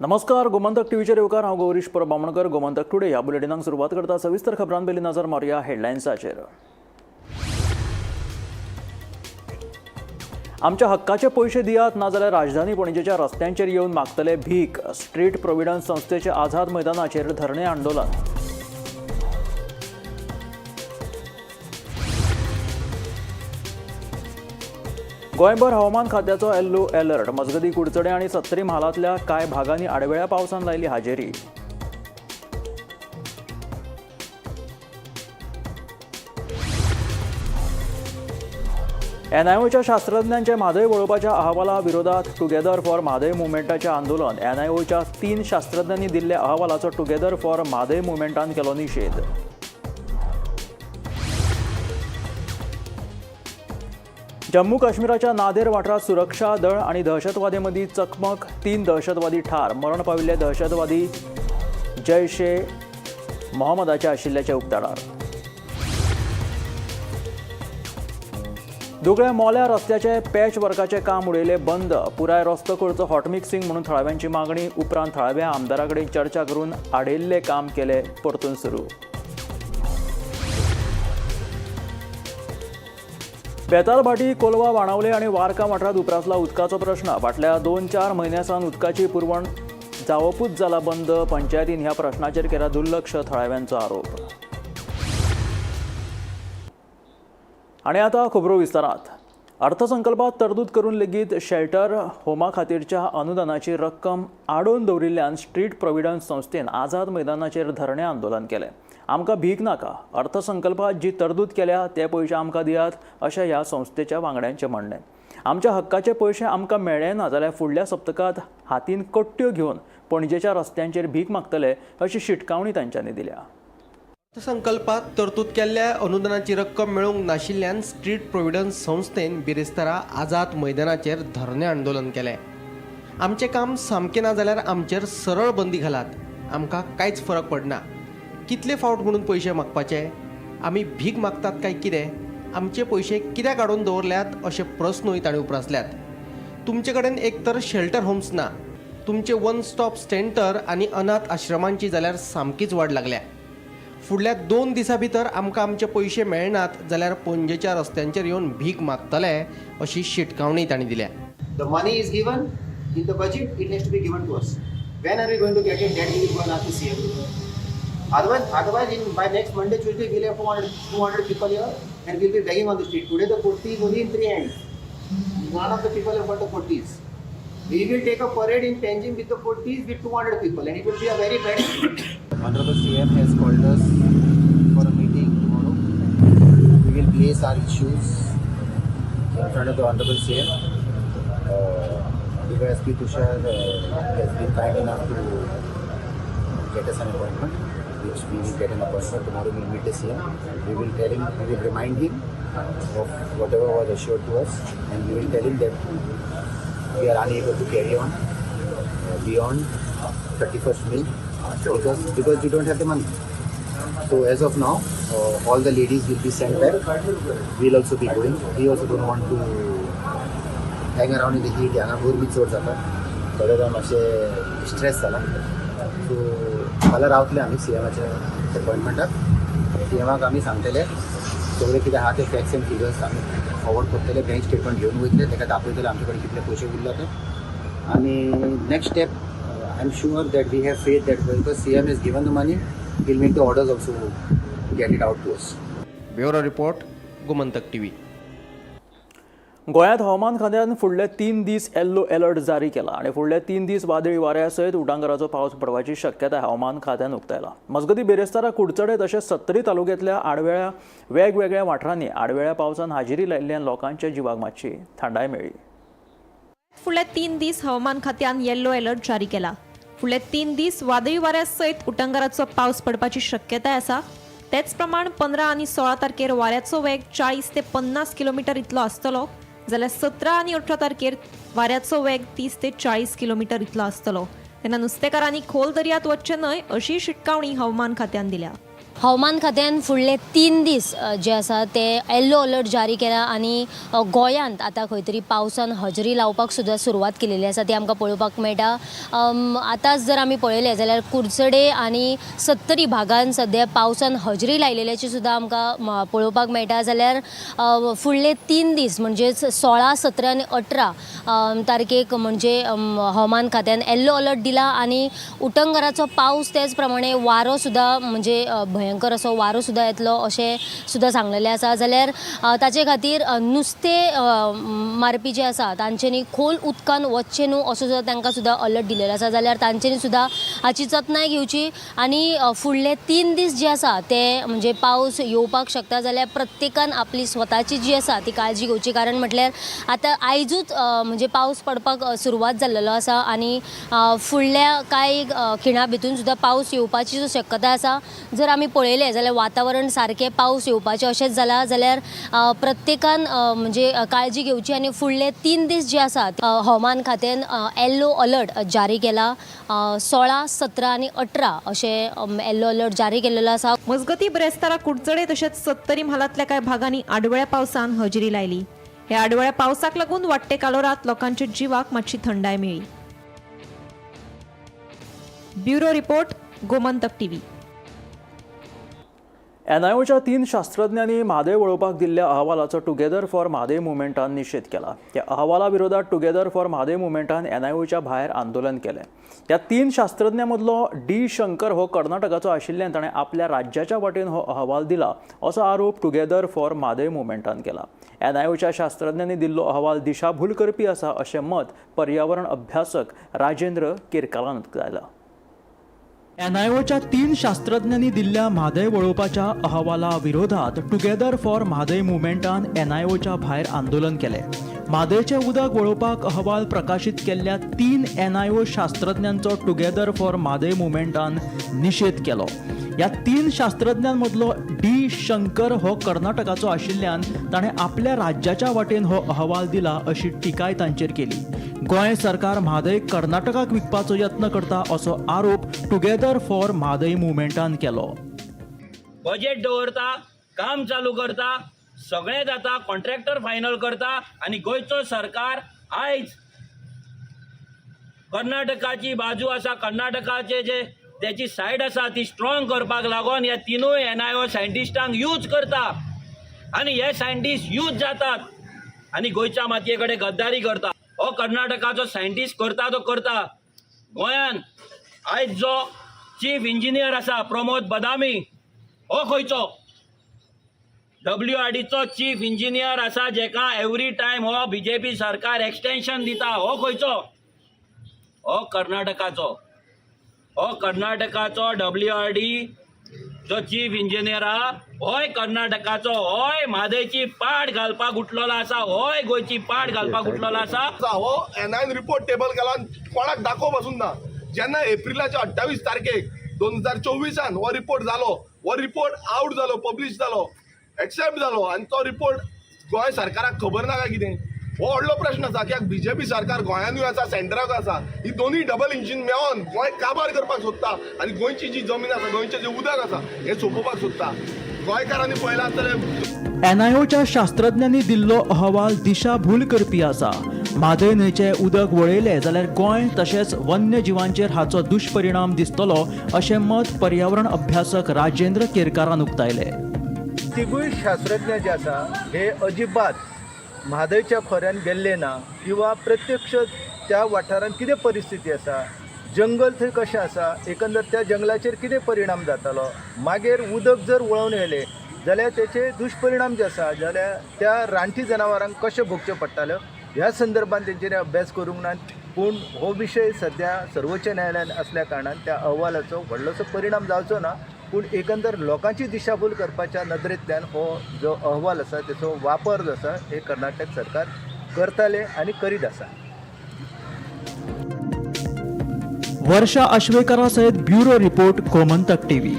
नमस्कार, गोमंतक टीव्हीचेर येवकार. हांव गौरीश परब बामणकर. गोमंतक टुडे ह्या बुलेटिनाक सुरवात करता. सविस्तर खबरां पयलीं नजर मारुया हेडलायन्साचेर. आमच्या हक्काचे पयशे दियात, नाजाल्यार राजधानी पणजेच्या रस्त्यांचेर येवन मागतले भीक. स्ट्रीट प्रोविडन्स संस्थेचे आझाद मैदानाचेर धरणे आंदोलन. गोंयभर हवामान खात्याचो येल्लो अलर्ट. मजगती, कुडचडें आनी सत्तरी म्हालांतल्या कांय भागांनी आडवेळ्या पावसान लायली हाजेरी. एनआयओच्या शास्त्रज्ञांचे म्हादय वळोवपाच्या अहवाला विरोधात टुगेदर फॉर म्हादय मुवमेंटाचें आंदोलन. एनआयओच्या 3 शास्त्रज्ञांनी दिल्ल्या अहवालाचो टुगेदर फॉर म्हादय मुवमेंटान केलो निशेध. जम्मू काश्मीराच्या नादेर वाठारांत सुरक्षा दळ आनी दहशतवादी मदीं चकमक. 3 दहशतवादी ठार. मरण पाविल्ले दहशतवादी जैश ए मोहम्मदाचे आशिल्ल्याचे उक्ताडार. दुगळे मोल्या रस्त्याचे पॅच वर्काचें काम उडयलें बंद. पुराय रस्तो करचो हॉटमिक्सिंग म्हणून थळाव्यांची मागणी. उपरांत थळाव्या आमदारा कडेन चर्चा करून आडयल्लें काम केलें परतून सुरू. बेतालभाटी, कोलवा, बाणावले आनी वार्का वाठारांत उप्रासला उदकाचो प्रश्न. फाटल्या 2-4 म्हयन्यां सावन उदकाची पुरवण जावपूच जाला बंद. पंचायतीन ह्या प्रश्नाचेर केला दुर्लक्ष, थळाव्यांचो आरोप. आनी आतां खबरो विस्तारात. अर्थसंकल्पात तरतूद करून लेगीत शेल्टर होमा खातीरच्या अनुदानाची रक्कम आडोवन दवरिल्ल्यान स्ट्रीट प्रोविडन्स संस्थेन आझाद मैदानाचेर धरणें आंदोलन केलें. आमकां भीक नाका, अर्थसंकल्पात जी तरतूद केल्या ते पयशे आमकां दियात, अशें ह्या संस्थेच्या वांगड्यांचें म्हणणें. आमच्या हक्काचे पयशे आमकां मेळ्ळे ना जाल्यार फुडल्या सप्तकांत हातीन कट्ट्यो घेवन पणजेच्या रस्त्यांचेर भीक मागतले, अशी शिटकावणी तांच्यांनी दिल्या. अर्थसंकल्पात तरतूद केल्ल्या अनुदानाची रक्कम मेळूंक नाशिल्ल्यान स्ट्रीट प्रोविडन्स संस्थेन बिरेस्तारा आझाद मैदानाचेर धरणें आंदोलन केलें. आमचें काम सामकें ना जाल्यार आमचेर सरळ बंदी घालात, आमकां कांयच फरक पडना. कितले फावट म्हणून पयशे मागपाचे? आमी भीक मागतात काय कितें? आमचे पयशे कित्याक काडून दवरल्यात, अशे प्रस्नूय तांणी उप्रासल्यात. तुमचे कडेन एक तर शेल्टर होम्स ना, तुमचे वन स्टॉप सेंटर आनी अनाथ आश्रमांची जाल्यार सामकीच वाड लागल्या. फुडल्या 2 दिसां भितर आमकां आमचे पयशे मेळनात जाल्यार पणजेच्या रस्त्यांचेर येवन भीक मागतले, अशी शिटकावणी तांणी दिल्या. The money is given in the budget, it has to be given to us. When are we going to get it? That we will go and ask the CM. Otherwise, in by next Monday, Tuesday, we'll have 200 people here and we'll be begging on the street. Today, the kurti is only in 3 hands. None of the people have got the kurtis. We will take a parade in Panjim with the kurtis with 200 people, and it will be a very bad. Honorable CM has called us for a meeting tomorrow. We will place our issues in front of the Honorable CM. DYSP Tushar has been kind enough to get us an appointment, which we will get an appointment. Tomorrow we will meet the CM. We will tell him, we will remind him of whatever was assured to us, and we will tell him that we are unable to carry on beyond 31st May because we don't have the money. So as of now, all the ladies will be sent back. We'll also be going. We also don't want to hang around in the heat. हांगा गरमी चड जाता, थोडे जाण मातशे stress जाला. So फाल्यां रावतले आमी सीएमाच्या अपॉयंटमेंटाक. सीएमाक आमी सांगतले सगळे कितें आहा ते फॅक्ट्स एंड फिगर्स आमी फॉरवर्ड करतले. बँक स्टेटमेंट घेवन वयतले, ताका दाखयतले आमचे कडेन कितले पयशे उरला ते. आनी next step, I am sure that we have faith that because CM has given the money, will make the orders also get it out to us. Bureau report, Gomantak TV. गोंयांत हवामान खात्यान फुडले 3 दीस येल्लो अलर्ट जारी केला आनी फुडले 3 दीस वादळी वाऱ्या सयत उटांगाराचो पावस पडपाची शक्यताय हवामान खात्यान उक्तायला. मजगतीं, बिरेस्तारा कुडचडें तशेंच सत्तरी तालुक्यांतल्या आडवेळ्या वेगवेगळ्या वाठारांनी आडवेळ्या पावसान हाजेरी लायिल्ल्यान लोकांच्या जिवाक मातशी थंडाय मेळ्ळी. फुडले 3 दीस हवामान खात्यान येल्लो अलर्ट जारी केला. फुडले 3 दीस वादळी वाऱ्या सयत उटंगाराचो पावस पडपाची शक्यताय आसा. तेच प्रमाण 15 आनी 16 तारखेर वाऱ्याचो वेग 40 ते 50 किलोमिटर इतलो आसतलो, जाल्यार 17 आनी 18 तारखेर वाऱ्याचो वेग 30 ते 40 किलोमिटर इतलो आसतलो. तेन्ना नुस्तेकारांनी खोल दर्यांत वचचें न्हय, अशी शिटकावणी हवामान खात्यान दिल्या. हवामान खात्यान फुडले 3 दीस जे आसा ते येल्लो अलर्ट जारी केला आनी गोंयांत आतां खंय तरी पावसान हजेरी लावपाक सुद्दां सुरवात केलेली आसा ती आमकां पळोवपाक मेळटा. आतांच जर आमी पळयलें जाल्यार कुडचडे आनी सत्तरी भागान सद्या पावसान हजेरी लायलेल्याची सुद्दां आमकां पळोवपाक मेळटा. जाल्यार फुडले 3 दीस म्हणजेच 16, 17 आनी 18 तारखेक म्हणजे हवामान खात्यान येल्लो अलर्ट दिला आनी उटंगराचो पावस तेच प्रमाणे वारो सुद्दां म्हणजे भयंकर असो वारो सुद्दां येतलो अशें सुद्दां सांगलेलें आसा. जाल्यार ताचे खातीर नुस्तें मारपी जे आसा तांच्यांनी खोल उदकान वचचें न्हू असो सुद्दां तांकां सुद्दां अलर्ट दिलेलो आसा. जाल्यार तांच्यांनी सुद्दां हाची जतनाय घेवची आनी फुडले 3 दीस जे आसा ते म्हणजे पावस येवपाक शकता. जाल्यार प्रत्येकान आपली स्वताची जी आसा ती काळजी घेवची, कारण म्हटल्यार आतां आयजूच म्हणजे पावस पडपाक सुरवात जाल्लेलो आसा आनी फुडल्या कांय खिणा भितून सुद्दां पावस येवपाची जो शक्यताय आसा. जर आमी पळयलें जाल्यार वातावरण सारकें पावस येवपाचें अशेंच जालां जाल्यार प्रत्येकान म्हणजे काळजी घेवची आनी फुडले 3 दीस जे आसा हवामान खात्यान येल्लो अलर्ट जारी केला. 16, 17 आनी 18 अशें येल्लो अलर्ट जारी केल्लो आसा. मजगती ब्रेस्तारा कुडचडे तशेंच सत्तरी म्हालांतल्या कांय भागांनी आडवेळ्या पावसान हजेरी लायली. ह्या आडवेळ्या पावसाक लागून वाडटे कालोरांत लोकांच्या जिवाक मातशी थंडाय मेळ्ळी. Bureau report, Gomantak TV. एनआयओच्या 3 शास्त्रज्ञांनी म्हादय वळोवपाक दिल्ल्या अहवालाचो टुगेदर फॉर म्हादय मुवमेंटान निशेध केला. ह्या अहवाला विरोधात टुगेदर फॉर म्हादय मुवमेंटान एनआयओच्या भायर आंदोलन केलें. ह्या 3 शास्त्रज्ञां मदलो डी शंकर हो कर्नाटकाचो आशिल्ल्यान ताणें आपल्या राज्याच्या वाटेन हो अहवाल दिला असो आरोप टुगेदर फॉर म्हादय मुवमेंटान केला. एनआयओच्या शास्त्रज्ञांनी दिल्लो अहवाल दिशाभूल करपी आसा अशें मत पर्यावरण अभ्यासक राजेंद्र केरकारान उक्तायलां. एनआयओच्या 3 शास्त्रज्ञांनी दिल्ल्या म्हादय वळोवपाच्या अहवाला विरोधात टुगेदर फॉर म्हादय मुवमेंटान एनआयओच्या भायर आंदोलन केलें. म्हादयचें उदक वळोवपाक अहवाल प्रकाशीत केल्ल्या 3 एनआयओ शास्त्रज्ञांचो टुगेदर फॉर म्हादय मुवमेंटान निशेध केलो. ह्या 3 शास्त्रज्ञांमदलो डी शंकर हो कर्नाटकाचो आशिल्ल्यान ताणें आपल्या राज्याच्या वाटेन हो अहवाल दिला अशी टिकाय तांचेर केली. गोंय सरकार म्हादय कर्नाटकाक विकपाचो यत्न करता असो आरोप टुगेदर फॉर म्हादय मुवमेंटान केलो. बजेट दवरता, काम चालू करता, सगळें जाता, कॉन्ट्रॅक्टर फायनल करता आनी गोंयचो सरकार आयज कर्नाटकाची बाजू आसा, कर्नाटकाचे जे तेची सायड आसा ती स्ट्रॉंग करपाक लागून ह्या 3 एनआयओ सायंटिस्टांक यूज करता आनी हे सायंटिस्ट यूज जातात आनी गोंयच्या मातये कडेन गद्दारी करता. हो कर्नाटकाचो सायंटिस्ट करता तो करता. गोंयान आयज जो चीफ इंजिनियर आसा प्रमोद बदामी हो खंयचो डब्ल्यूआरडीचो चीफ इंजिनियर आसा जेका एवरी टायम हो बीजेपी सरकार एक्सटेंशन दिता, हो खंयचो? हो कर्नाटकाचो. हो कर्नाटकाचो डब्ल्यूआरडी जो चीफ इंजिनियर आहा होय कर्नाटकाचो, होय म्हादयची पाट घालपाक उठलेलो आसा, होय गोंयची पाट घालपाक उठलेलो आसा. हो एनआयन रिपोर्ट टेबल केला, कोणाक दाखोवप पासून ना. जेन्ना एप्रिलाच्या 28 तारखेक 2024 हो रिपोर्ट जालो, हो रिपोर्ट आवट जालो, पब्लीश जालो, एक्सेप्ट जालो आनी तो रिपोर्ट गोंय सरकाराक खबर ना काय कितें, हो व्हडलो प्रश्न आसा. कित्याक बीजेपी सरकार गोंयानूय आसा, सेंट्राक आसा, ही दोनूय डबल इंजीन मेळोन गोंय काबार करपाक सोदता आनी गोंयची जी जमीन आसा, गोंयचें जें उदक आसा हें सोंपोवपाक सोदता. गोंयकारांनी पळयलां जाल्यार एनआयओच्या शास्त्रज्ञांनी दिल्लो अहवाल दिशाभूल करपी आसा. म्हादय न्हंयचें उदक वळयलें जाल्यार गोंय तशेंच वन्यजिवांचेर हाचो दुश्परिणाम दिसतलो अशें मत पर्यावरण अभ्यासक राजेंद्र केरकारान उक्तायलें. तिगूय शास्त्रज्ञ जे आसा हे अजिबात म्हादयच्या खोऱ्यान गेल्ले ना किंवा प्रत्यक्ष त्या वाठारांत कितें परिस्थिती आसा, जंगल थंय कशें आसा, एकंदर त्या जंगलाचेर कितें परिणाम जातालो, मागीर उदक जर वळोवन येयलें जाल्यार तेचे दुश्परिणाम जे आसा जाल्यार त्या रानटी जनावरांक कशें भोगचें पडटालें ह्या संदर्भात तेंच्यांनी अभ्यास करूंक ना. पूण हो विशय सद्या सर्वोच्च न्यायालयान आसल्या कारणान त्या अहवालाचो व्हडलोसो परिणाम जावचो ना, पूण एकंदर लोकांची दिशाभूल करपाच्या नदरेंतल्यान हो जो अहवाल आसा तेचो वापर जो आसा हे कर्नाटक सरकार करताले आनी करीत आसा. वर्षा आश्वेकरा सयत bureau report, Gomantak TV.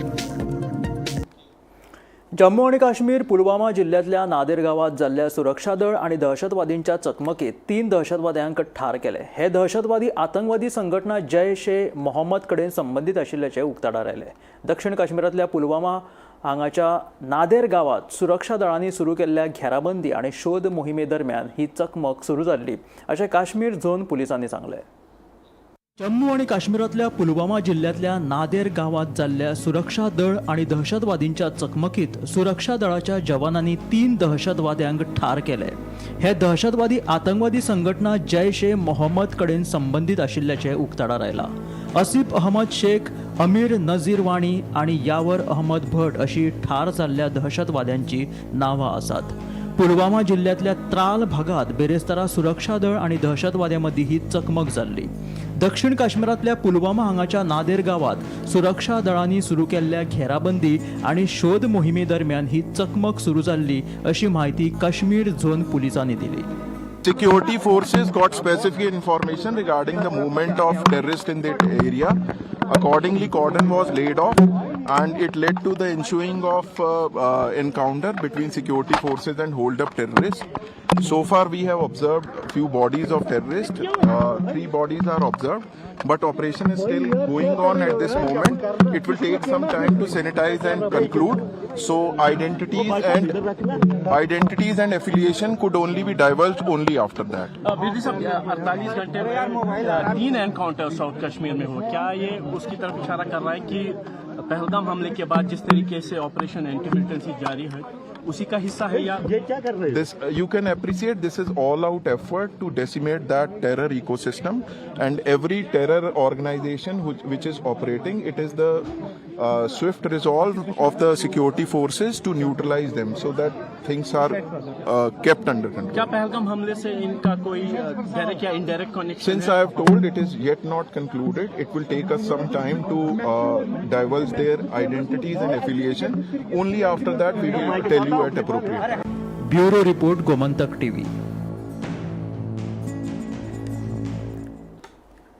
Jammu आनी काश्मीर पुलवामा जिल्ल्यांतल्या नादेर गांवांत जाल्ल्या सुरक्षा दळ आनी दहशतवादींच्या चकमकीत 3 दहशतवाद्यांक ठार केले. हे दहशतवादी आतंकवादी संघटना जैश ए मोहम्मद कडेन संबंदीत आशिल्ल्याचें उक्ताडार आयलें. दक्षिण काश्मीरांतल्या पुलवामा हांगाच्या नादेर गांवांत सुरक्षा दळांनी सुरू केल्ल्या घेराबंदी आनी शोध मोहिमे दरम्यान ही चकमक सुरू जाल्ली अशें काश्मीर झोन पुलिसांनी सांगलें. जम्मू आनी काश्मीरांतल्या पुलवामा जिल्ल्यांतल्या नादेर गांवांत जाल्ल्या सुरक्षा दळ आनी दहशतवादींच्या चकमकीत सुरक्षा दळाच्या जवानांनी 3 दहशतवाद्यांक ठार केले. हे दहशतवादी आतंकवादी संघटना जैश ए मोहम्मद कडेन संबंदीत आशिल्ल्याचें उक्ताडार आयलां. असीफ अहमद शेख, अमीर नझीर वाणी आनी यावर अहमद भट अशी ठार जाल्ल्या दहशतवाद्यांची नांवां आसात. पुलवामा जिल्ल्यांतल्या त्राल भागात बिरेस्तारा सुरक्षा दळ आनी दहशतवाद्यां मदीं ही चकमक जाल्ली. दक्षिण काश्मीरांतल्या पुलवामा हांगाच्या नादेर गांवांत सुरक्षा दळांनी सुरू केल्ल्या घेराबंदी आनी शोध मोहिमे दरम्यान ही चकमक सुरू जाल्ली अशी म्हायती काश्मीर झोन पुलिसांनी दिली. Security forces got specific information regarding the movement of terrorists in that area. Accordingly, cordon was laid off and it led to the ensuing of encounter between security forces and hold-up terrorists. So far, we have observed few bodies of terrorists. 3 bodies are observed, but operation is still going on at this moment. It will take some time to sanitize and conclude. So identities and affiliation could only be divulged only after that. Bedi साहब, 48 घंटे में 3 encounter south Kashmir में हुआ. क्या ये उसकी तरफ इशारा कर रहा है कि पहलगाम हमले के बाद जिस तरीके से ऑपरेशन एंटी मिलिटेंसी जारी है, उसी का हिस्सा है या ये क्या कर रहे This you can appreciate, this is all out effort to decimate that terror ecosystem and every terror organization which is operating. It is the swift resolve of the security forces to neutralize them so that things are kept under control. क्या पहलगाम हमले से इनका कोई direct या indirect connection? Since I have told, it is yet not concluded. It will take us some time to divulge their identities and affiliation. Only after that we will tell you at appropriate time. Bureau report, Gomantak TV.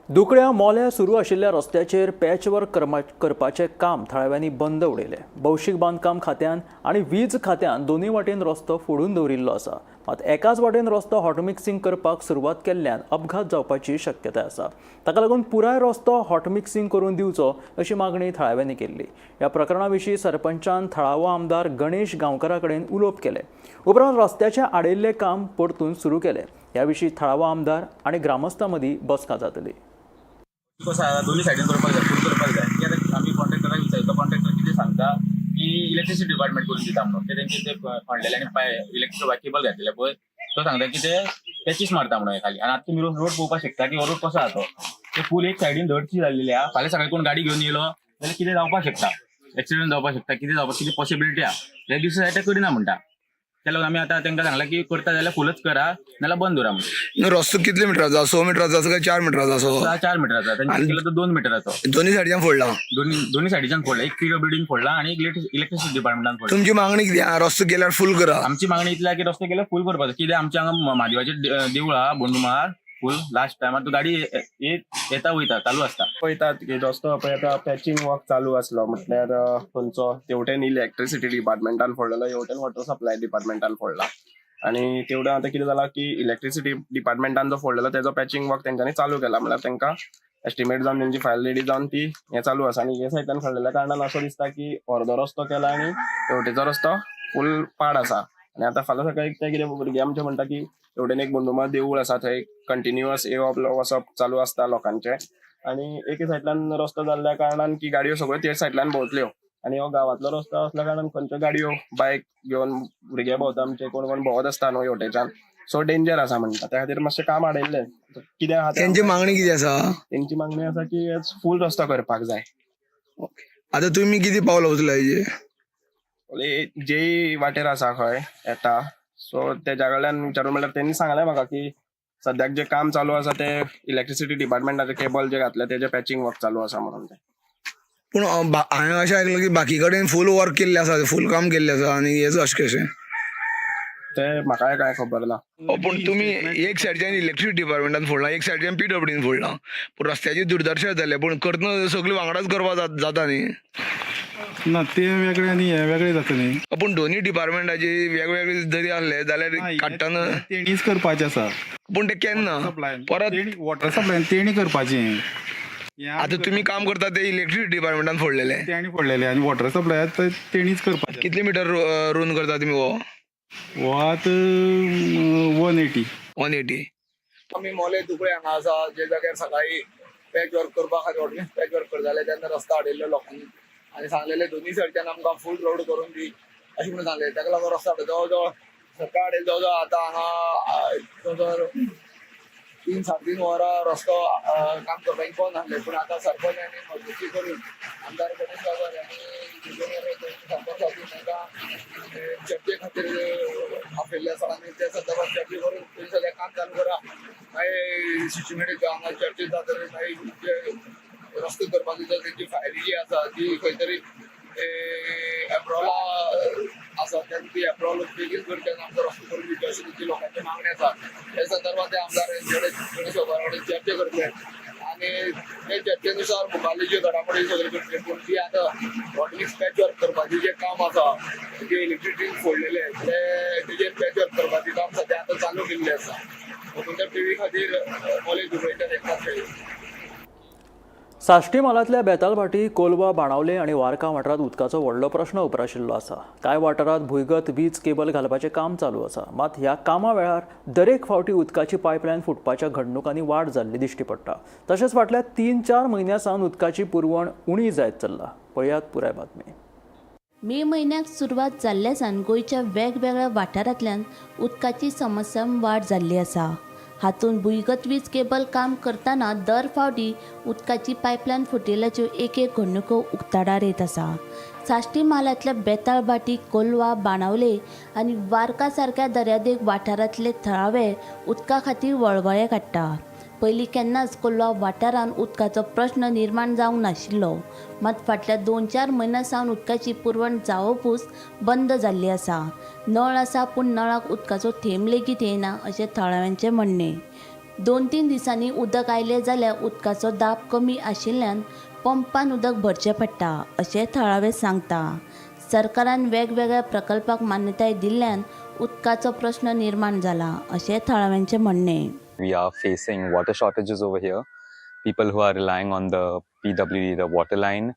दुकड्या मोल्या सुरू आशिल्ल्या रस्त्याचेर patchwork करपाचें काम थळाव्यांनी बंद उडयलें. भौशीक बांदकाम खात्यान आनी वीज खात्यान दोनूय वाटेन रस्तो फोडून दवरिल्लो आसा. मात एकाच वाटेन रस्तो हॉटमिक्सिंग करपाक सुरवात केल्ल्यान अपघात जावपाची शक्यताय आसा. ताका लागून पुराय रस्तो हॉटमिक्सिंग करून दिवचो अशी मागणी थळाव्यांनी केल्ली. ह्या प्रकरणा विशीं सरपंचान थळावो आमदार गणेश गांवकारा कडेन उलोवप केलें. उपरांत रस्त्याचें आडयल्लें काम परतून सुरू केलें. ह्या विशीं थळावो आमदार आनी ग्रामस्थां मदीं बसका जातली. कसो आहा, दोनूय सायडीन करपाक जाय, फूल करपाक जाय. की आतां आमी कॉन्ट्रॅक्टराक विचारता, तो कॉन्ट्रॅक्टर कितें सांगता की इलेक्ट्रिसिटी डिपार्टमेंट करून दिता म्हणून. ते तेंचे ते खणलेले आनी पाय इलेक्ट्रिक केबल घातलेले पळय, तो सांगता की ते पॅचीस मारता म्हणून खाली. आनी आतां तुमी रोड पळोवपाक शकता की हो रोड कसो आहा तो. ते फूल एक सायडीन धडशी जाल्लेली आहा. फाल्यां सकाळी कोण गाडी घेवन येयलो जाल्यार कितें जावपाक शकता, एक्सिडंट जावपाक शकता, कितें जावपाक कितें पॉसिबिलिटी आहा. ते दुसऱ्या सायडीन करिना म्हणटा. त्या लागून आमी आतां तांकां सांगलां की करता जाल्यार फुलच करा, नाल्यार बंद दवरा म्हणून. रस्तो कितले मिटराचो? 6 मिटराचो आसा काय 4 मिटराचो आसा? 4 मिटराचो. तांचे केलो तो 2 मिटराचो. दोन्ही सायडीच्यान फोडला? दोन्ही सायडीच्यान फोडला. एक पीडब्ल्यूडीन फोडला आणि एक इलेक्ट्रिसिटी डिपार्टमेंटान फोडला. तुमची मागणी कितें आहा? रस्तो केल्यार फूल करा. आमची मागणी इतली की रस्तो केल्यार फूल करपाचो. कित्याक आमच्या हांगा म्हादेवाचें देवूळ आहा बोंडुमार, फूल लास्ट टायमार तो गाडी येता वयता चालू आसता. पळयतात की रस्तो पळय आतां पॅचिंग वर्क चालू आसलो, म्हटल्यार खंयचो तेवटेन इलेक्ट्रिसिटी डिपार्टमेंटान फोडलेलो, हेवटेन वॉटर सप्लाय डिपार्टमेंटान फोडला. आनी तेवटेन आतां कितें जालां की इलेक्ट्रिसिटी डिपार्टमेंटान जो फोडलेलो तेजो पॅचिंग वर्क तेंच्यांनी चालू केला, म्हळ्यार तेंकां एस्टिमेट जावन तेंची फायल रेडी जावन ती हें चालू आसा. आनी हे सायडीन फोडलेल्या कारणान असो दिसता की अर्दो रस्तो केला आनी हेवटेचो रस्तो फूल पाड आसा. आनी आतां फाल्यां सकाळी ते कितें भुरगे आमचे म्हणटा की हेवटेन एक बोंडुमा देवूळ आसा, थंय कंटिन्युअस येवप वचप चालू आसता लोकांचें. आनी एके सायडल्यान रस्तो जाल्ल्या कारणान की गाडयो सगळ्यो तेच सायडल्यान भोंवतल्यो. आनी हो गांवांतलो रस्तो असल्या कारणान खंयच्यो गाडयो बायक घेवन भुरगे भोंवता आमचे, कोण कोण भोंवत आसता न्हू हेवटेच्यान, सो डेंजर आसा म्हणटा. त्या खातीर मातशें काम आडयल्लें. कितें आहा तें. तेंची मागणी कितें आसा? तेंची मागणी आसा की फूल रस्तो करपाक जाय. आतां तुमी कितें पावलां उचला हेजेर? जेई वाटेर आसा खंय येता, सो तेज्या कडल्यान विचारून म्हणल्यार तेणी सांगलें म्हाका की सद्याक जें काम चालू आसा ते इलेक्ट्रिसिटी डिपार्टमेंटाचे केबल जे घातले तेजें पॅचिंग वर्क चालू आसा म्हणून ते. पूण हांवें अशें आयकलां की बाकी कडेन फूल वर्क केल्लें आसा, फूल काम केल्लें आसा आनी हेच अशें कशें? ते म्हाकाय कांय खबर ना. पूण तुमी एक सायडच्यान इलेक्ट्रिसिटी डिपार्टमेंटान फोडलां, एक सायडच्यान पीडब्ल्यूडीन फोडलां, पूण रस्त्याची दुर्दर्शा जाल्या. पूण करतना सगळीं वांगडाच करपाक जाता न्ही. ना, ते वेगळे आनी हे वेगळे जाता न्ही. पूण दोन्ही डिपार्टमेंटाची वेगवेगळे जरी आसले जाल्यार काडटना तेणीच करपाचें आसा. पूण ते केन्ना परत वॉटर सप्लाय तेणी करपाचें. आतां तुमी काम करता ते इलेक्ट्रिसिटी डिपार्टमेंटान फोडलेले? तेणी फोडलेले आनी वॉटर सप्लाय तेणीच करपाचें. कितले मिटर रोन करता तुमी हो? हो आतां 180. 180. आमी मोले दुबळे हांगा आसा, जे जाग्यार सकाळी पॅच वर्क करपा खातीर ऑर्डिनन्स पॅच वर्क करताले तेन्ना रस्तो हाडिल्लो लोकांनी आनी सांगलेले दोनी सायडच्यान आमकां फूल रोड करून दी अशें म्हणून सांगलें. ताका लागून रस्तो हाडलो जवळ जवळ सकाळ हाडिल्लो, जवळ जवळ आतां हांगा जवळ जवळ 3-3.5 वरां रस्तो काम करपाक बंद आसलें. पूण आतां सरपंच आनी मजती करून आमदार गणेश गावकर आनी सरपंच तांकां चर्चे खातीर आपयल्ले आसा आनी त्या संदर्भात चर्चा करून तुमी सगळें काम चालू करा. मागीर सिच्युएट हांगा चर्चे जातकीर मागीर रस्तो करपाची जर तेंची फायली जी आसा ती खंय तरी एप्रोला आसा, तेन्ना ती एप्रोल बेगीन करची आनी आमकां रस्तो करून दिवचे अशी तेंची लोकांची मागणी आसा. त्या संदर्भात ते आमदार गणेश गावकरा कडेन चर्चा करतले आनी ते चर्चेनुसार मुखारली ज्यो घडामोडी सगळ्यो करतले. पूण ती आतां हॉटमिक्स पॅच वर्क करपाचें जें काम आसा, जे इलेक्ट्रिसिटी फोडलेले ते तेजेर पॅच वर्क करपाचें काम सद्या आतां चालू केल्लें आसा. ओपन टीव्ही खातीर मोले दुबळेच्यान एकनाथ शेळी. साश्टी म्हालांतल्या बेतालभाटी, कोलवा, बाणावले आनी वारका वाठारांत उदकाचो व्हडलो प्रश्न उप्राशिल्लो आसा. कांय वाठारांत भुंयगत वीज केबल घालपाचें काम चालू आसा. मात ह्या कामा वेळार दरेक फावटी उदकाची पायपलायन फुटपाच्या घडणुकांनी वाड जाल्ली दिश्टी पडटा. तशेंच फाटल्या 3-4 म्हयन्यां सावन उदकाची पुरवण उणी जायत चल्ला. पळयात पुराय बातमी. मे म्हयन्याक सुरवात जाल्ल्या सावन गोंयच्या वेगवेगळ्या वाठारांतल्यान उदकाची समस्या वाड जाल्ली आसा. हातूंत भुंयगत वीज केबल काम करतना दर फावटी उदकाची पायपलायन फुटिल्ल्याच्यो एक एक घडणुको उक्ताडार येत आसा. साश्टी म्हालांतल्या बेताळभाटी, कोलवा, बाणावले आनी वारका सारक्या दर्यादेग वाठारांतले थळावे उदका खातीर वळवळे काडटा. पयलीं केन्नाच कोलवा वाठारांत उदकाचो प्रश्न निर्माण जावंक नाशिल्लो. मात फाटल्या 2-4 म्हयन्यां सावन उदकाची पुरवण जावपूच बंद जाल्ली आसा. नळ आसा पूण नळाक उदकाचो थेंब लेगीत येना अशें थळाव्यांचें म्हणणें. 2-3 दिसांनी उदक आयलें जाल्यार उदकाचो दाब कमी आशिल्ल्यान पंपान उदक भरचें पडटा अशें थळावे सांगता. सरकारान वेगवेगळ्या प्रकल्पाक मान्यताय दिल्ल्यान उदकाचो प्रश्न निर्माण जाला अशें थळाव्यांचें म्हणणें. We are facing water shortages over here. People who are relying on the PWD, the water line,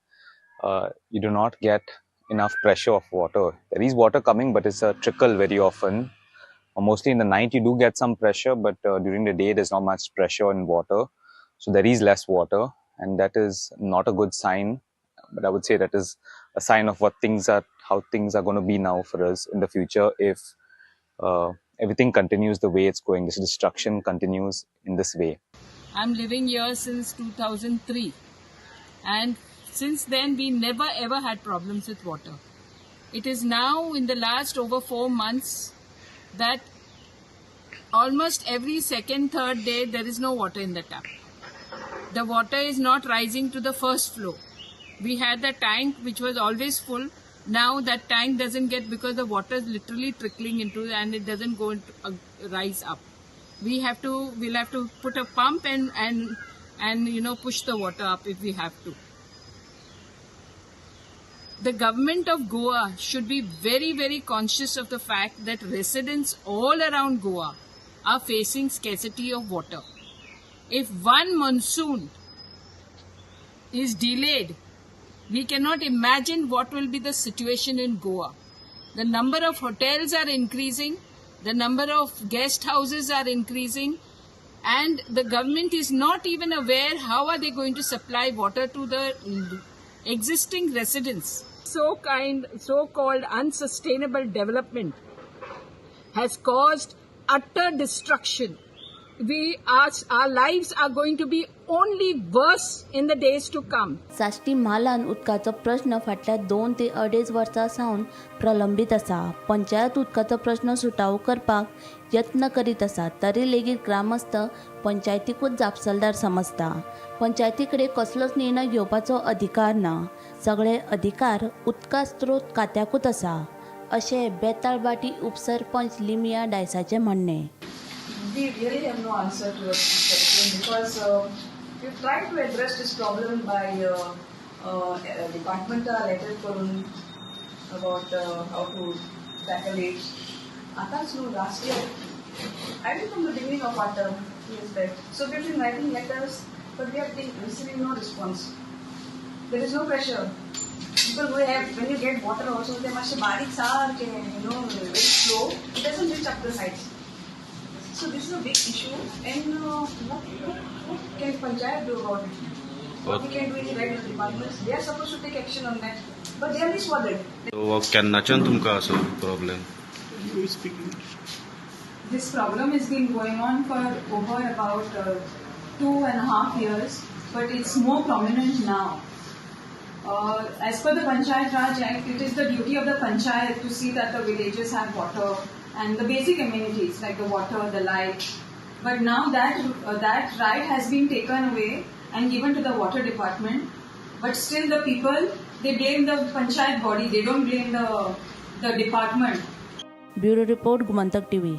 you do not get enough pressure of water. There is water coming, but it's a trickle very often. Mostly in the night you do get some pressure, but during the day there's not much pressure in water. So there is less water, and that is not a good sign. But I would say that is a sign of how things are going to be now for us in the future if everything continues the way it's going. This destruction continues in this way. I'm living here since 2003, and since then we never ever had problems with water. It is now in the last over 4 months that almost every second, third day there is no water in the tap. The water is not rising to the first floor. We had the tank which was always full. Now that tank doesn't get, because the water is literally trickling into and it doesn't go into, rise up. We'll have to put a pump and you know, push the water up if we have to. The government of Goa should be very, very conscious of the fact that residents all around Goa are facing scarcity of water. If one monsoon is delayed, we cannot imagine what will be the situation in Goa. The number of hotels are increasing, the number of guest houses are increasing, and the government is not even aware how are they going to supply water to the existing residents. So-called unsustainable development has caused utter destruction. Our lives are going to be only worse in the days to come. Sashti म्हालान उदकाचो प्रश्न फाटल्या 2 ते 2.5 वर्सां सावन प्रलंबीत आसा. पंचायत उदकाचो प्रश्न सुटावो करपाक यत्न करीत आसा, तरी लेगीत ग्रामस्थ पंचायतीकूच जापसालदार समजता. पंचायती कडेन कसलोच निर्णय घेवपाचो अधिकार ना. सगळे अधिकार उदका स्त्रोत खात्याकूच आसा अशें बेताळभाटी उपसरपंच लिमिया डायसाचें म्हणणें. We really have no answer to this question because we've tried to address this problem by डिपार्टमेंटा लेटर करून about how to tackle it. आतांच न्हू, last year, I think from the beginning of our term, years back. So we have been writing letters, but we have been receiving no response. There is no pressure. People who have, when you get water also, they मातशे बारीक सारके, very slow. It doesn't reach up the sides. So this is a big issue, and what can panchayat do about it? What we can do in the regular departments, they are supposed to take action on that, but they are misworded. केन्नाच्यान तुमकां असो problem? This problem has been going on for over about 2.5 years, but it's more prominent now. As per the Panchayat Raj Act, it is the duty of the panchayat to see that the villages have water and the basic amenities like the water, the light. But now that right has been taken away and given to the water department. But still the people, they blame the panchayat body, they don't blame the department. Bureau report, Gomantak TV.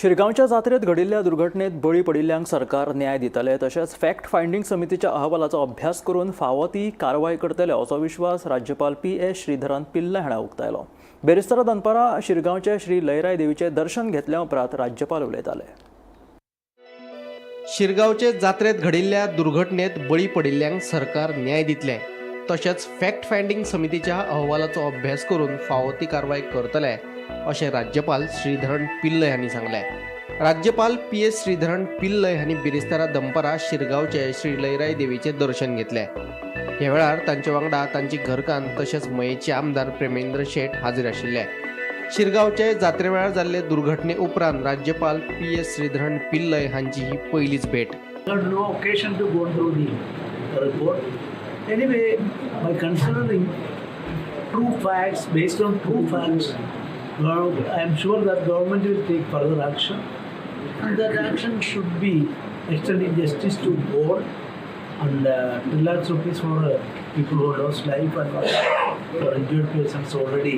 शिरगांवच्या जात्रेत घडिल्ल्या दुर्घटनेत बळी पडिल्ल्यांक सरकार न्याय दितले, तशेंच fact finding समितीच्या अहवालाचो अभ्यास करून फावो ती कारवाय करतले असो विश्वास राज्यपाल पी.एस. श्रीधरन पिल्लय हाणें उक्तायलो. बेरेस्तारा दनपारां शिरगांवचे श्री लयराय देवीचें दर्शन घेतल्या उपरांत राज्यपाल उलयताले. शिरगांवचे जात्रेत घडिल्ल्या दुर्घटनेत बळी पडिल्ल्यांक सरकार न्याय दितले, तशेंच फॅक्ट फायंडींग समितीच्या अहवालाचो अभ्यास करून फावो ती कारवाय करतले अशें राज्यपाल श्रीधरन पिल्लय हांणी सांगलें. राज्यपाल पी.एस. श्रीधरन पिल्लय हांणी बिरेस्तारा दनपारां शिरगांवचे श्री लयराय देवीचें दर्शन घेतलें. ह्या वेळार तांचे वांगडा तांची घरकान्न तशेंच मयेचे आमदार प्रेमेंद्र शेट हाजीर आशिल्ले. शिरगांवचे जात्रे वेळार जाल्ले दुर्घटने उपरांत राज्यपाल पी.एस. श्रीधरन पिल्लय हांची ही पयलीच भेट. No occasion to go through the report. Anyway, by considering true facts, based on true facts, I am sure that government will take further action, and that action should be extending justice to all, and 2 lakhs rupees for people who lost life and for injured persons already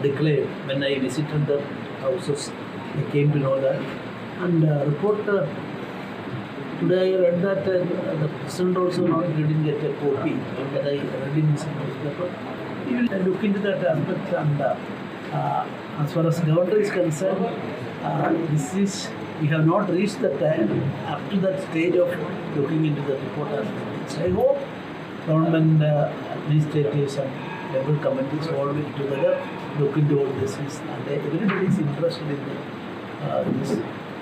declared. When I visited the houses, I came to know that. And report today I read that the president also not didn't get a copy that I read in his newspaper. We will look into that aspect, and as far as governor is concerned, this is, we have not reached the time up to that stage of looking into the report as well. I hope government, administrators and local committees all will together look into all this, and everybody is interested in the, this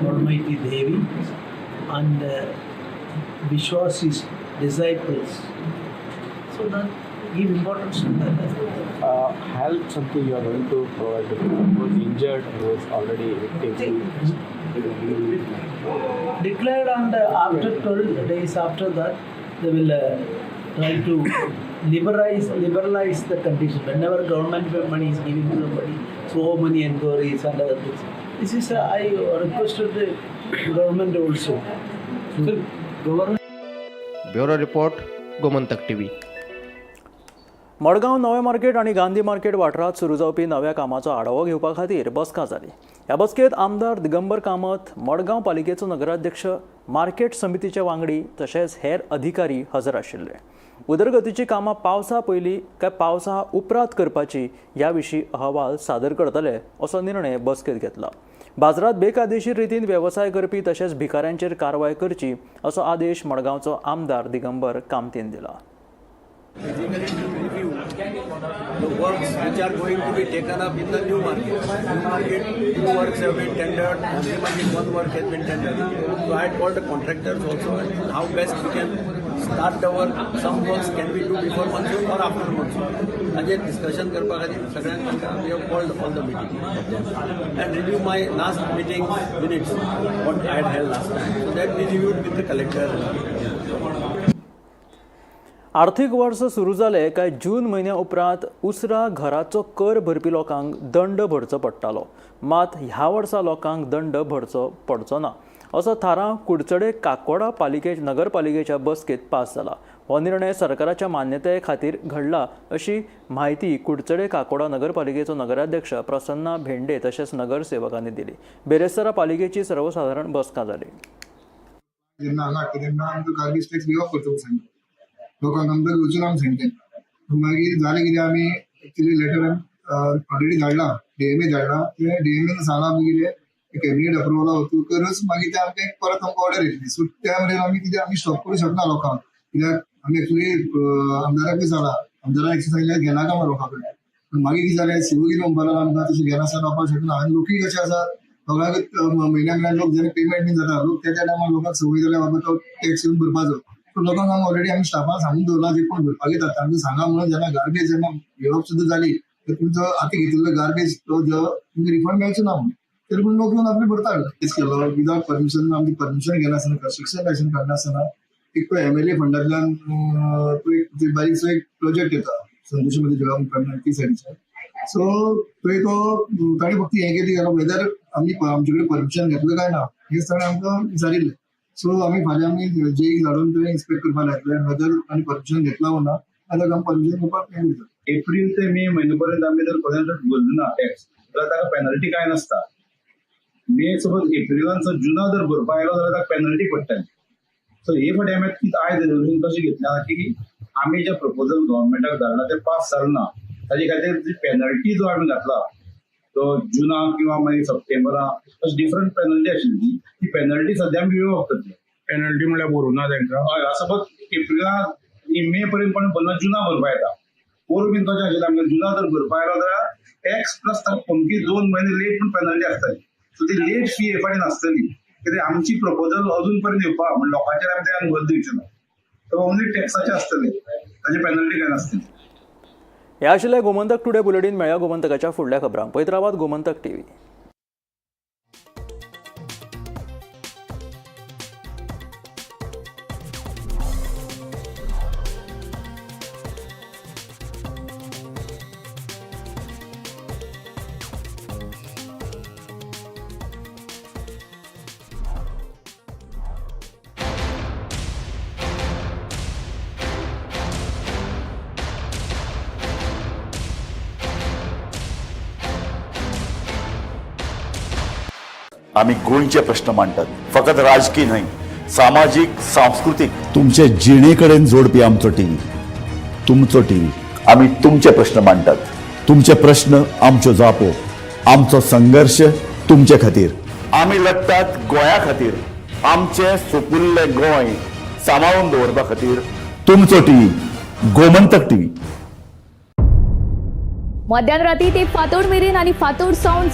Almighty Devi and Vishwasi's disciples. So that give importance to that as well. Help something you are going to provide to people who is injured, who is already victim. Declared, and after 12 days after that, they will try to liberalize the condition. Whenever government money is giving to somebody, so many enquiries and other things. This is I requested the government also. So, government. Bureau report, Gomantak TV. Madgaon नवें market आनी Gandhi market वाठारांत सुरू जावपी नव्या कामाचो आढावो घेवपा खातीर बसका जाली. ह्या बसकेंत आमदार दिगंबर कामत, मडगांव पालिकेचो नगराध्यक्ष, मार्केट समितीचे वांगडी तशेंच हेर अधिकारी हजर आशिल्ले. उदरगतीची कामां पावसा पयलीं काय पावसा उपरांत करपाची ह्या विशीं अहवाल सादर करतले असो निर्णय बसकेंत घेतला. बाजारांत बेकायदेशीर रितीन वेवसाय करपी तशेंच भिकाऱ्यांचेर कारवाय करची असो आदेश मडगांवचो आमदार दिगंबर कामतीन दिला. Basically to review the works which are going to be taken up in the new market. New market, two works have been tendered, Gandhi market one work has been tendered. So I had called the contractors also and how best we can start the work. Some works can we do before monsoon or after monsoon. Again discussion karpa khatir sagalyank we have called all the meeting and review my last meeting minutes what I had held last time. So that we reviewed with the collector. आर्थीक वर्स सुरू जालें काय जून म्हयन्या उपरांत उसरा घराचो कर भरपी लोकांक दंड भरचो पडटालो. मात ह्या वर्सा लोकांक दंड भरचो पडचो ना असो थाराव कुडचडे काकोडा पालिके नगरपालिकेच्या बसकेंत पास जाला. हो निर्णय सरकाराच्या मान्यताये खातीर घडला अशी म्हायती कुडचडे काकोडा नगरपालिकेचो नगराध्यक्ष प्रसन्ना भेंडे तशेंच नगरसेवकांनी दिली. बेरेस्तारा पालिकेची सर्वसाधारण बसका जाली. जेन्ना हांगा हाडटा तेन्ना आमकां गार्बेज टॅक्स वेव ऑफ करचो सांगता. लोकांक आमकां घेवचें ना म्हूण सांगलें. मागीर जालें कितें, आमी एक्चुली लेटर ऑलरेडी धाडला, डीएमए धाडला. ते डीएमएन सांगलां आमी कितें, कॅबिनेट अप्रुवला वतकच मागीर ते आमकां एक परत आमकां ऑर्डर येतली. सो त्या मेरेन आमी कितें, आमी स्टॉप करूं शकना लोकांक, कित्याक आमी एक्चुली आमदाराकूय सांगलां, आमदारान एक्चुली सांगलें घेनाका म्हणून लोकां कडेन. पूण मागीर कितें जालें, सीओ कितें म्हणपाक लागलो आमकां तशें घेनासतना रावपाक शकना. आनी लोकूय कशे आसा, लोकांक म्हयन्या म्हयन्याक लोक जेन्ना पेमेंट बीन जाता, लोक त्या त्या टायमार लोकांक संवय जाल्या बाबा तो टॅक्स येवन भरपाचो. पूण लोकांक आमी ऑलरेडी आमी स्टाफान सांगून दवरलां, जे कोण भरपाक येतात तांकां सांगा म्हणून, जेन्ना गार्बेज जेन्ना घेवप सुद्दां जाली तर तुमचो आतां घेतिल्लो गार्बेज तो जो तुमकां रिफंड मेळचो ना म्हणून, तरी पूण लोक येवन आपले भरतात. केस केलो विदाउट परमिशन, आमची परमिशन घेनासतना, कन्स्ट्रक्शन लायसन्स काडनासतना एक तो एमएलए फंडांतल्यान तो एक बारीकसो एक प्रोजेक्ट येता संतोषी मध्ये करणार ती सायडीच्यान. सो थंय तो ताणें फक्त हें केलें जाल्यार वेदर आमी आमचे कडेन परमिशन घेतलें काय ना हें ताणें आमकां विचारिल्लें. सो आमी फाल्यां आमी जेईक धाडून थंय इन्स्पेक्ट करपाक लायतले वेदर आमी परमिशन घेतला वो ना, जाल्यार आमी परमिशन घेवपाक हें करतले. एप्रील ते मे म्हयनो पर्यंत आमी जर कोणाक भरलो ना टॅक्स जाल्यार ताका पेनल्टी कांय नासता. मे सपोज एप्रिलान जुना जर भरपा आयलो जाल्यार ताका पेनल्टी पडटली. सो हे फावटी आमी आयज रेजोल्युशन कशें घेतलें की आमी जे प्रपोजल गव्हर्मेंटाक धाडला ते पास जालें ना, ताजे खातीर जी पेनल्टी जो आमी घातला तो जुना किंवा मागीर सप्टेंबरा अशी डिफरंट पेनल्टी आशिल्ली, ती पेनल्टी सद्या आमी रिवॉक करतले. पेनल्टी म्हणल्यार भरूं ना तांकां? हय, सपोज एप्रिला मे पर्यंत कोण भरना, जुना भरपा येता. पोरूं बीन कशें आशिल्लें आमकां, जुना जर भरपा आयलो जाल्यार टॅक्स प्लस ताका अमकी 2 म्हयने लेट पूण पेनल्टी आसताली. सो ती लेट फी हे फाटी नासतली, कित्याक आमची प्रपोजल अजून पर्यंत येवपा म्हण लोकांचेर आमी ते भर दिवचे ना, तो ओनली टॅक्साचे आसतले, ताची पेनल्टी काय नासतली. हे आशिल्लें गोमंतक टुडे बुलेटीन. मेळया गोमंतकाच्या फुडल्या खबरांक. पळयत रावात गोमंतक टीव्ही. आमी गोंयचे प्रश्न मांडटात, फकत राजकीय न्हय, सामाजीक, सांस्कृतीक, तुमचे जिणे कडेन जोडपी आमचो टीव्ही, तुमचो टीव्ही. आमी तुमचे प्रश्न मांडटात, तुमचे प्रश्न आमच्यो जापो, आमचो संघर्श तुमचे खातीर. आमी लढटात गोंया खातीर, आमचें सुपुल्लें गोंय सांबाळून दवरपा खातीर. तुमचो टीव्ही, गोमंतक टीव्ही. मध्यान राती ते फांतोड मेरेन आनी फांतोड सावन